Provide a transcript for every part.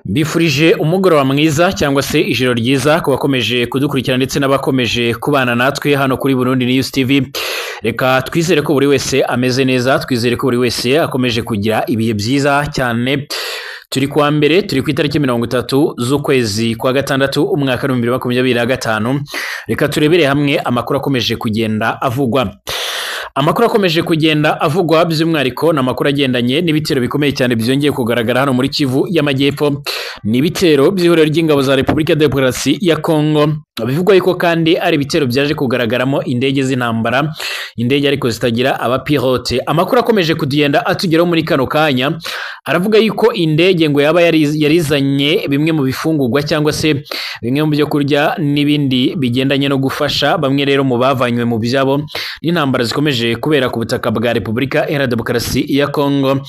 Mbifurije umugoroba mwiza cyangwa se ijoro ryiza ku bakomeje kudukurikira ndetse n'abakomeje kubana natwe hano kuri Burundi News TV. Reka twizere ko buri wese ameze neza, twizere ko buri wese akomeje kugira ibihe byiza cyane. Turi kuwa mbere, turi ku itariki 30 z'ukwezi kwa gatandatu umwaka 2025. Reka turebere hamwe amakuru akomeje kugenda avugwa. Amakuru akomeje kugenda avugwa by'umwihariko ni amakuru agendanye n'ibitero bikomeye cyane byongeye kugaragara hano muri Kivu y'Amajyepfo. Ni ibitero by'ihuriro ry'ingabo za Repubulika ya Demokarasi ya Kongo, bivugwa yuko kandi ari ibitero byaje kugaragaramo indege z'intambara, indege ariko zitagira abapilote. Amakuru akomeje kugenda atugeraho muri kano kanya aravuga yuko indege ngo yaba yarizanye bimwe mu bifungurwa cyangwa se bimwe mu byo kurya n'ibindi bigendanye no gufasha bamwe rero mu bavanywe mu byabo n'intambara zikomeje kubera ku butaka bwa Repubulika Iharanira Demokarasi ya Kongo.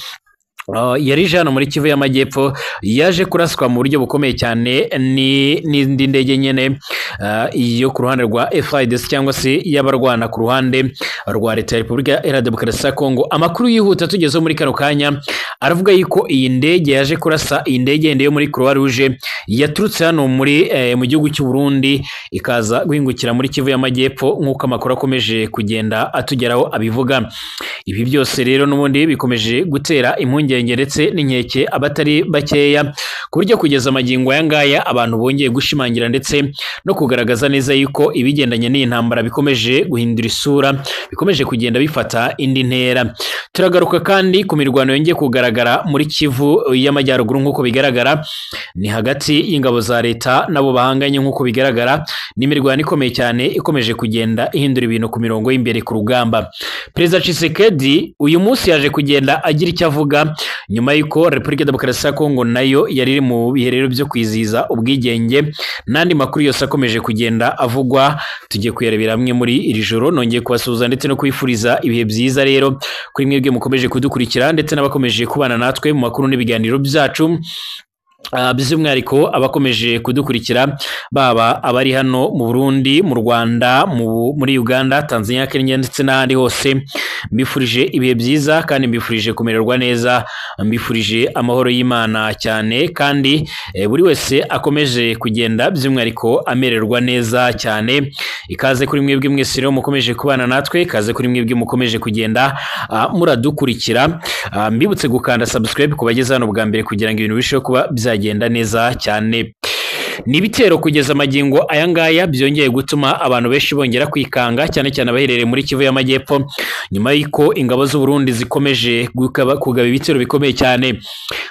Yari hano muri Kivu y'Amajyepfo, yaje kuraswa mu buryo bukomeye cyane n'indi ndege nyene yo ku ruhande rwa FARDC cyangwa se y'abarwana ku ruhande rwa Leta ya Repubulika Iharanira Demokarasi ya Kongo. Amakuru yihuta tugezeho muri kano kanya aravuga yuko iyi ndege yaje kurasa iyi ndege yende yo muri Croix Rouge yaturutse hano muri mu gihugu cy'u Burundi ikaza guhingukira muri Kivu y'Amajyepfo, nk'uko amakuru akomeje kugenda atugeraho abivuga. Ibi byose rero n'ubundi bikomeje gutera impungenge ndetse n'inkeke abatari bakeya, ku buryo kugeza amagingo aya ngaya abantu bongeye gushimangira ndetse no kugaragaza neza yuko ibigendanye n'iyi ntambara bikomeje guhindura isura, bikomeje kugenda bifata indi ntera. Turagaruka kandi ku mirwano yongeye kugaragara muri Kivu y'Amajyaruguru, nk'uko bigaragara ni hagati y'ingabo za leta nabo bahanganye, nk'uko bigaragara ni imirwano ikomeye cyane ikomeje kugenda ihindura ibintu ku mirongo y'imbere ku rugamba. Perezida Tshisekedi uyu munsi yaje kugenda agira icyo avuga nyuma y'uko Repubulika ya Demokarasi ya Kongo nayo yari iri mu bihe rero byo kwizihiza ubwigenge, n'andi makuru yose akomeje kugenda avugwa tugiye kuyarebera hamwe muri iri joro. Nongeye kubasuhuza ndetse no kwifuriza ibihe byiza rero kuri mwebwe mukomeje kudukurikira ndetse n'abakomeje kubana natwe mu makuru n'ibiganiro byacu. By'umwihariko abakomeje kudukurikira baba abari hano mu Burundi, mu Rwanda, muri Uganda, Tanzania, Kenya ndetse n'ahandi hose, mbifurije ibihe byiza kandi mbifurije kumererwa neza, mbifurije amahoro y'Imana cyane kandi buri wese akomeje kugenda by'umwihariko amererwa neza cyane. Ikaze kuri mwebwe mwese rero mukomeje kubana natwe, ikaze kuri mwebwe mukomeje kugenda muradukurikira. Mbibutse gukanda subscribe ku bageze hano bwa mbere kugira ngo ibintu birusheho kuba byagenda neza cyane. Ni ibitero kugeza amagingo aya ngaya byongeye gutuma abantu benshi bongera kwikanga, cyane cyane abaherereye muri Kivu y'Amajyepfo, nyuma y'uko ingabo z'u Burundi zikomeje kugaba ibitero bikomeye cyane.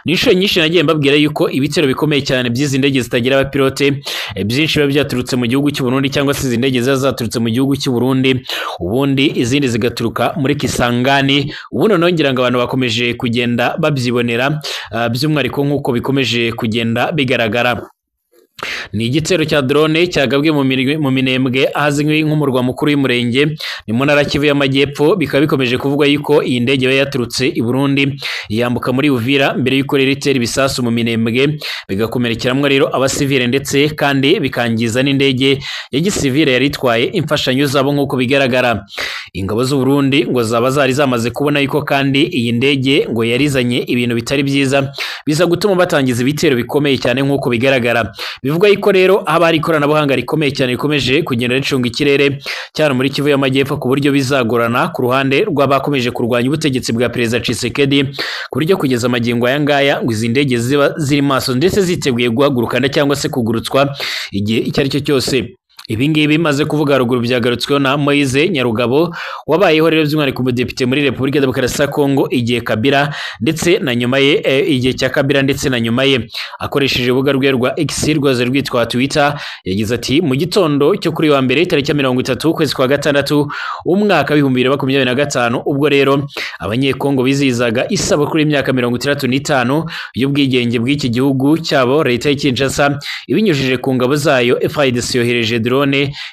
Ni inshuro nyinshi nagiye mbabwira yuko ibitero bikomeye cyane by'izi ndege zitagira abapilote byinshi biba byaturutse mu gihugu cy'u Burundi, cyangwa se izi ndege ziba zaturutse mu gihugu cy'u Burundi, ubundi izindi zigaturuka muri Kisangani. Ubu noneho ngira ngo abantu bakomeje kugenda babyibonera, by'umwihariko nk'uko bikomeje kugenda bigaragara. Ni igitero cya drone cyagabwe mu Minembwe ahazwi nk'umurwa mukuru w'Umurenge, ni mu ntara Kivu y'Amajyepfo. Bikaba bikomeje kuvugwa yuko iyi ndege yaba yaturutse i Burundi yambuka muri Uvira mbere y'uko rero itera ibisasu mu Minembwe, bigakomerekeramwo rero abasivile ndetse kandi bikangiza n'indege ya gisivile yari itwaye imfashanyo zabo nk'uko bigaragara. Ingabo z'u Burundi ngo zaba zari zamaze kubona yuko kandi iyi ndege ngo yarizanye ibintu bitari byiza, biza gutuma batangiza ibitero bikomeye cyane nk'uko bigaragara. Bivugwa yuko rero haba hari ikoranabuhanga rikomeye cyane rikomeje kugenda ricunga ikirere cyane muri Kivu y'Amajyepfo, ku buryo bizagorana ku ruhande rw'abakomeje kurwanya ubutegetsi bwa Perezida Tshisekedi, ku buryo kugeza amagingo aya ngaya ngo izi ndege ziba ziri maso ndetse ziteguye guhagurukana cyangwa se kugurutswa igihe icyo ari cyo cyose. Ibi ngibi maze kuvuga haruguru byagarutsweho na Moise Nyarugabo wabayeho rero by'umwihariko umudepite muri Repubulika ya Demokarasi ya Kongo igihe Kabila ndetse na nyuma ye, igihe cya Kabila ndetse na nyuma ye, akoresheje urubuga rwe rwa X rwaze rwitwa Twitter, yagize ati: mu gitondo cyo kuri wa mbere tariki ya 30 ukwezi kwa gatandatu umwaka 2025, ubwo rero abanyekongo bizihizaga isabukuru y'imyaka 65 y'ubwigenge bw'iki gihugu cyabo, leta ya Kinshasa ibinyujije ku ngabo zayo FARDC yohereje drone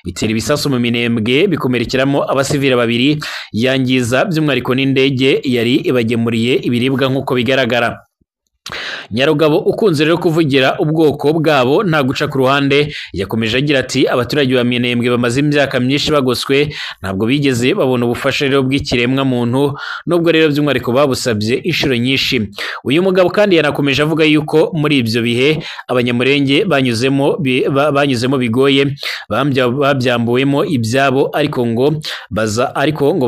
itera ibisasu mu Minembwe bikomerekeramo abasivile babiri, yangiza by'umwihariko n'indege yari ibagemuriye ibiribwa nk'uko bigaragara. Nyarugabo ukunze rero kuvugira ubwoko bwabo nta guca ku ruhande, yakomeje agira ati abaturage ba Minembwe bamaze imyaka myinshi bagoswe, ntabwo bigeze babona ubufasha rero bw'ikiremwa muntu, nubwo rero by'umwihariko babusabye inshuro nyinshi. Uyu mugabo kandi yanakomeje avuga yuko muri ibyo bihe Abanyamurenge banyuzemo bigoye, babyambuwemo ibyabo, ariko ngo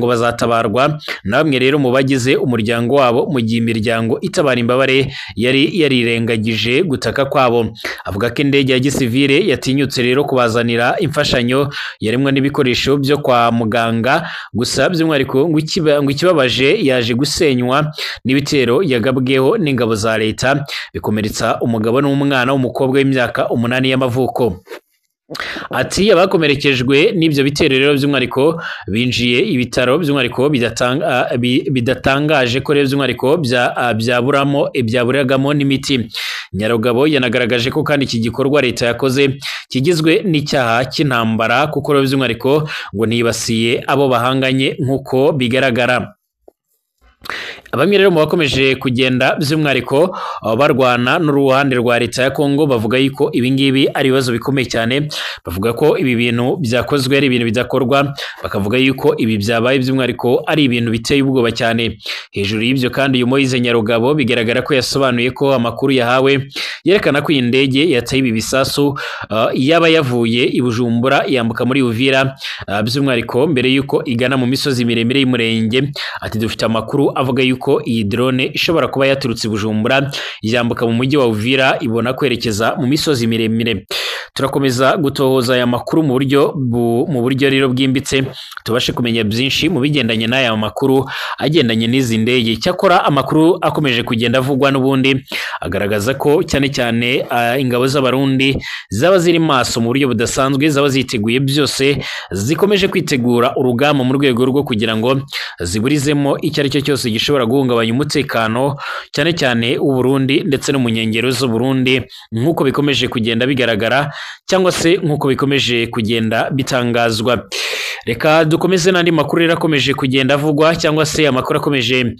bazatabarwa na bamwe rero mu bagize umuryango wabo, mu gihe imiryango itabara imbabare yari yarirengagije gutaka kwabo. Avuga ko indege ya gisivile yatinyutse rero kubazanira imfashanyo yarimwo n'ibikoresho byo kwa muganga, gusa by'umwihariko ngo ikibabaje yaje gusenywa n'ibitero yagabweho n'ingabo za leta, bikomeretsa umugabo n'umwana w'umukobwa w'imyaka 8 y'amavuko. Ati abakomerekejwe n'ibyo bitero rero by'umwihariko binjiye ibitaro by'umwihariko bidatangaje ko rero by'umwihariko byaburagamo n'imiti. Nyarugabo yanagaragaje ko kandi iki gikorwa leta yakoze kigizwe n'icyaha cy'intambara, kuko rero by'umwihariko ngo ntibasiye abo bahanganye nk'uko bigaragara. Bamwe rero mu bakomeje kugenda by'umwihariko barwana n'uruhande rwa leta ya Kongo bavuga yuko ibi ngibi ari ibibazo bikomeye cyane, bavuga ko ibi bintu byakozwe ari ibintu bidakorwa, bakavuga yuko ibi byabaye by'umwihariko ari ibintu biteye ubwoba cyane. Hejuru y'ibyo kandi uyu Moise Nyarugabo bigaragara ko yasobanuye ko amakuru yahawe yerekana ko iyi ndege yateye ibi bisasu yaba yavuye i Bujumbura yambuka muri Uvira by'umwihariko mbere yuko igana mu misozi miremire y'Umurenge. Ati dufite amakuru avuga yuko iyi drone ishobora kuba yaturutse i Bujumbura yambuka mu mujyi wa Uvira ibona kwerekeza mu misozi miremire. Turakomeza gutohoza aya makuru mu buryo rero bwimbitse, tubashe kumenya byinshi mu bigendanye n'aya makuru agendanye n'izi ndege. Cyakora amakuru akomeje kugenda avugwa n'ubundi agaragaza ko cyane cyane ingabo z'Abarundi zaba ziri maso mu buryo budasanzwe, zaba ziteguye byose, zikomeje kwitegura urugamba mu rwego rwo kugira ngo ziburizemo icyo ari cyo cyose gishobora guhungabanya umutekano cyane cyane w'u Burundi ndetse no mu nkengero z'u Burundi, nk'uko bikomeje kugenda bigaragara cyangwa se nk'uko bikomeje kugenda bitangazwa. Reka dukomeze n'andi makuru rero akomeje kugenda avugwa cyangwa se amakuru akomeje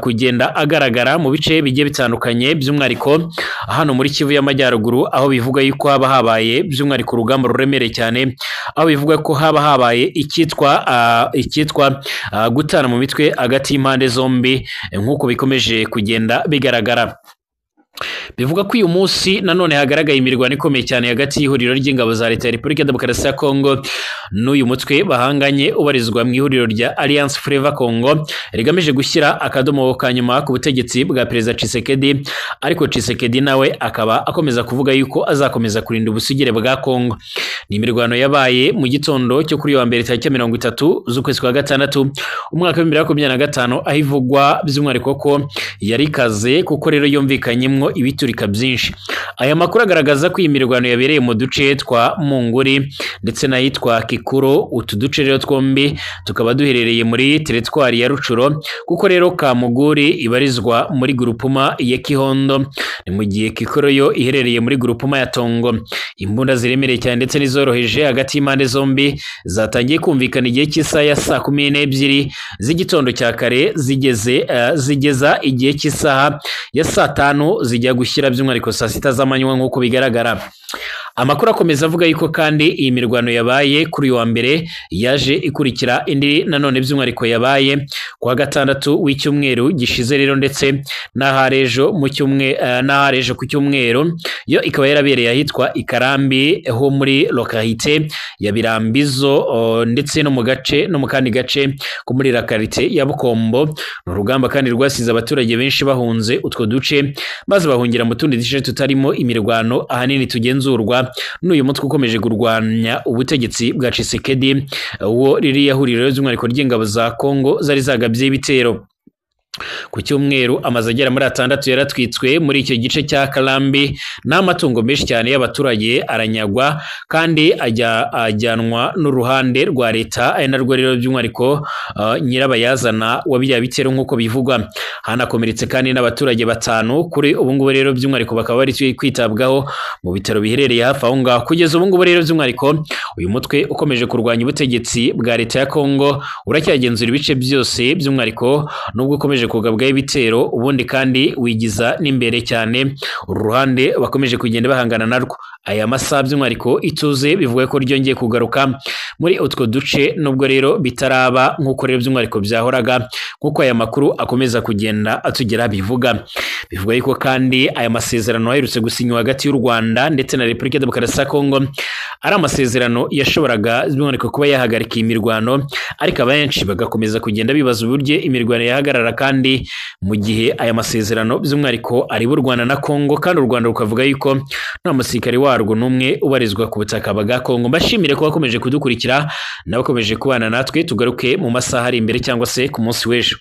kugenda agaragara mu bice bigiye bitandukanye, by'umwihariko hano muri Kivu y'Amajyaruguru, aho bivuga yuko haba habaye by'umwihariko urugamba ruremereye cyane, aho bivuga ko haba habaye icyitwa gutana mu mitwe hagati y'impande zombi, nk'uko bikomeje kugenda bigaragara. Bivuga ko uyu munsi nanone hagaragaye imirwano ikomeye cyane hagati y'ihuriro ry'ingabo za leta ya Repubulika ya Demokarasi ya Kongo n'uyu mutwe bahanganye ubarizwa mu ihuriro rya Alliance Fleuve Congo rigamije gushyira akadomo ka nyuma ku butegetsi bwa Perezida Tshisekedi, ariko Tshisekedi nawe akaba akomeza kuvuga yuko azakomeza kurinda ubusugire bwa Kongo. Ni imirwano yabaye mu gitondo cyo kuri wa mbere tariki 30 z'ukwezi kwa gatandatu umwaka wa 2025, aho ivugwa by'umwihariko ko yari kaze kuko rero yumvikanyemwo ibiturika byinshi. Aya makuru agaragaza ko iyi mirwano yabereye mu duce twa Munguri ndetse n'ahitwa Kikuro. Utu duce rero twombi tukaba duherereye muri teritwari ya Rucuro, kuko rero Kamuguri ibarizwa muri grupuma ya Kihondo, ni mu gihe Kikuro yo iherereye muri grupuma ya Tongo. Imbunda ziremereye cyane ndetse n'izoroheje hagati y'impande zombi zatangiye kumvikana igihe cy'isaha ya saa 12 z'igitondo cya kare zigeza igihe cy'isaha ya saa 5 zijya gushyira by'umwihariko saa 6 z'amanywa nk'uko bigaragara. Amakuru akomeza avuga yuko kandi iyi mirwano yabaye kuri wa mbere yaje ikurikira indi nanone by'umwihariko yabaye kuwa gatandatu w'icyumweru gishize rero, ndetse n'aharejo mu cyumwe n'aharejo ku cyumweru, yo ikaba yarabereye ahitwa Ikarambi ho muri localité ya Birambizo ndetse no mu gace no mu kandi gace ko muri localité ya Bukombo. Ni urugamba kandi rwasize abaturage benshi bahunze utwo duce maze bahungira mu tundi duce tutarimo imirwano ahanini tugenzurwa n'uyu mutwe ukomeje kurwanya ubutegetsi bwa Tshisekedi, uwo ririya huriro ry'umwihariko ry'ingabo za Kongo zari zagabye ibitero. Ku cyumweru amazu agera muri 6 yaratwitswe muri icyo gice cya Karambi, n'amatungo menshi cyane y'abaturage aranyagwa kandi ajyanwa n'uruhande rwa leta, ari narwo rero by'umwihariko nyirabayazana wa biriya bitero nk'uko bivugwa. Hanakomeretse kandi n'abaturage 5 kuri ubu ngubu rero by'umwihariko bakaba bari kwitabwaho mu bitaro biherereye hafi aho ngaho. Kugeza ubu ngubu rero by'umwihariko uyu mutwe ukomeje kurwanya ubutegetsi bwa leta ya Kongo uracyagenzura ibice byose by'umwihariko nubwo ukomeje wakomeje kugabwaho ibitero, ubundi kandi wigiza n'imbere cyane uru ruhande bakomeje kugenda bahangana narwo. Aya masaha by'umwihariko ituze bivuga ko ryongeye kugaruka muri utwo duce, nubwo rero bitaraba nk'uko rero by'umwihariko byahoraga, nk'uko aya makuru akomeza kugenda atugera bivuga. Bivuga yuko kandi aya masezerano aherutse gusinywa hagati y'u Rwanda ndetse na Repubulika Demokarasi ya Kongo ari amasezerano yashoboraga by'umwihariko kuba yahagarika iyi mirwano, ariko abenshi bagakomeza kugenda bibaza uburyo imirwano yahagarara kandi mu gihe aya masezerano by'umwihariko ari u Rwanda na Kongo, kandi u Rwanda rukavuga yuko nta musirikare warwo n'umwe ubarizwa ku butaka bwa Kongo. Mbashimire ko bakomeje kudukurikira n'abakomeje kubana natwe, tugaruke mu masaha ari imbere cyangwa se ku munsi w'ejo.